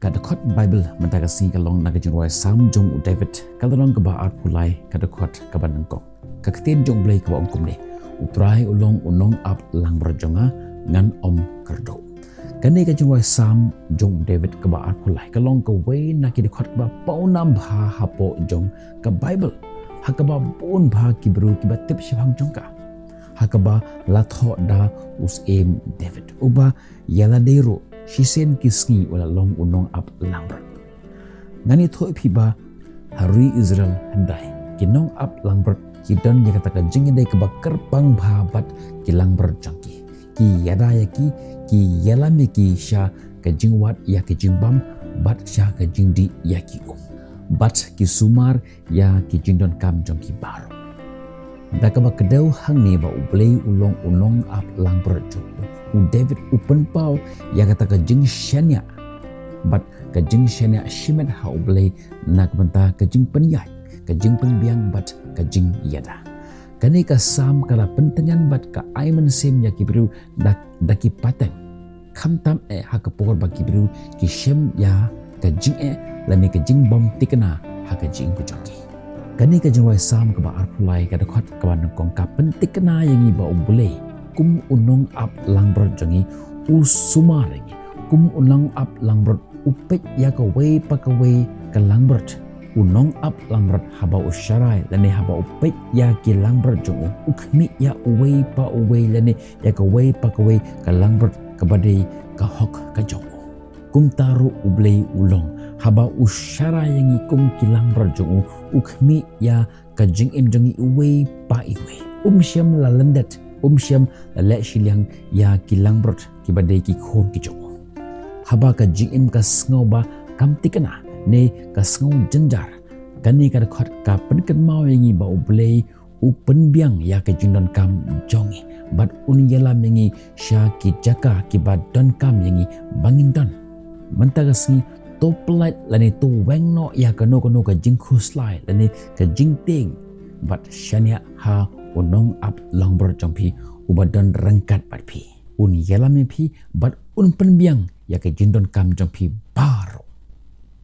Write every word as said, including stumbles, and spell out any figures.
Ka dkhot Baibl mynta ka sngi ka long na ka jingrwai Salm jong u David, ka lynnong kaba arphew lai, ka dkhot kaba nyngkong. Ka ktien jong u Blei kaba ong kumne: U Trai u long u nongap langbrot jong nga, ngan ym kyrduh. Kane ka jingrwai Salm jong u David kaba arphew lai ka long kawei na ki dkhot kaba pawnam bha hapoh jong ka Baibl, ha kaba bun bha ki briew kiba tip shaphang jong ka, ha kaba la thoh da u Syiem David, uba ïa lade ruh shisien ki sngi u la long u nongap langbrot. Ngan ïathuh ïa phi ba ha ri Israel hyndai, ki nongap langbrot ki don ïa kata ka jingïadei kaba kyrpang bha bad ki langbrot jong ki. Ki ïada ïa ki, ki ïalam ïa ki sha ka jingwad ïa ki jingbam bad sha ka jingdih ïa ki um, bad ki sumar ïa ki jingdonkam jong ki baroh. Da kaba kdew hangne ba U Blei u long u nongap langbrot jong u, u David u pynpaw ïa kata ka jingshaniah, bad ka jingshaniah shimet ha U Blei na ka bynta ka jingpynïaid, ka jingpynbiang bad ka jingïada. Kane ka Salm ka la pyntngen bad ka ai mynsiem ïa ki briew da, da ki pateng, khamtam eh ha ka por ba ki briew ki shem ïa ka jingeh lane ka jingbymthikna ha ka jingim ka jong ki. Kane ka jingrwai Salm kaba arphew lai, ka dkhot kaba nyngkong, ka pynthikna ïa ngi ba U Blei kum u nongap langbrot jong ngi u sumar ïa ngi. Kum u nongap langbrot u peit ïa kawei pa kawei ka langbrot. U nongap langbrot haba u sharai lane haba u peit ïa ki langbrot jong u, u khmih ïa uwei pa uwei lane ïa kawei pa kawei ka langbrot kaba dei ka hok ka jong u. Kumta ruh U Blei u long, haba u sharai ïa ngi kum ki langbrot jong u, u khmih ïa ka jingim jong ngi uwei pa uwei. Um shym la lyndet, um shym la leh shiliang ïa ki langbrot kiba dei ki khun ki jong u. Haba ka jingim ka sngew ba kam thikna ne ka sngew jynjar, kane ka dkhot ka pynkynmaw ïa ngi ba U Blei u pynbiang ïa ka jingdonkam jong ngi, bad un ïalam ïa ngi sha ki jaka kiba donkam ïa ngi ba ngin don. Mynta ka sngi, to pyllait lane to weng noh ïa kano kano ka jingkhuslai lane ka jingtieng, bad shaniah ha u nongap langbrot jong phi uba don ryngkat bad phi. Un ïalam ïa phi bad un pynbiang ïa ka jingdonkam jong phi